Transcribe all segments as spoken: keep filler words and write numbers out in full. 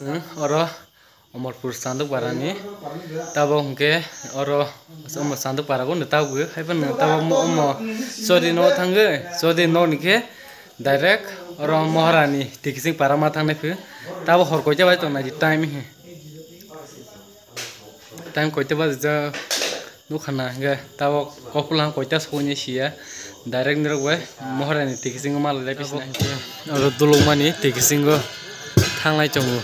Oro Omorpur Chanduk Parani, tabok hwnkhe oro omo Chanduk Parago no tabuk, haiphano tabok omo Chodi no thangwi, Chodi no ni khe direct oro Moharani Tikising Para ma thangnai phi, tabok hor koita bai tongnaidi time hi. Time koita bajijak nukha na, hingke tabok kokhulang koita sokoni siya, direct nirok bai Moharani Tikisingo malai lai pisina. Oro dulukmani Tikisingo thanglai tongo.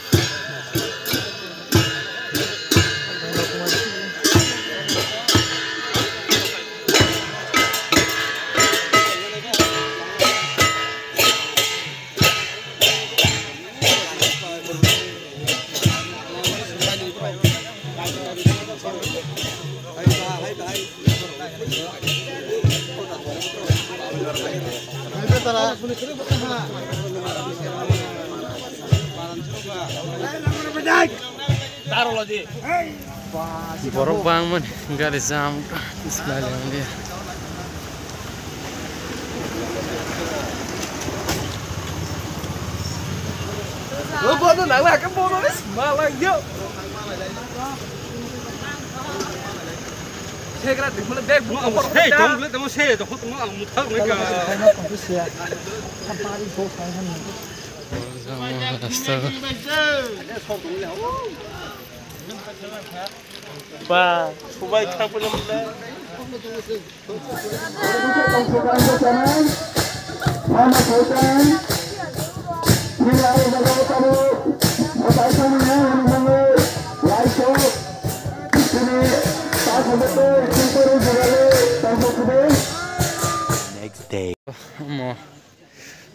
Borok bangmani gari jam wngkha, Ismail Handia. Hey, tong le tong se, tong tong ang muthak nai ka. Rasta. Ba, subai kha pula pula. Next day. Omo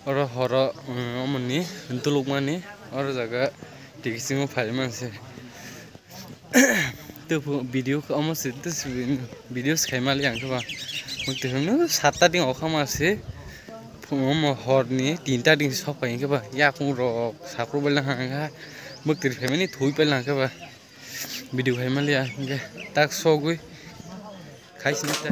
oro horo, um, omoni dulukmani oro jaga Tikisingo phai manse. Tubu video khe omo se, tubu video se khai mali ang khe ba. Mukti hwnwi satta ding okha ma se. Omo horni tinta ding sok phai khe ba. Yakung rok saprok bai lang kha. Mukti phaimani thwi pai lang khe ba. Video khai mali ang khe tak sogwi khai sini ta.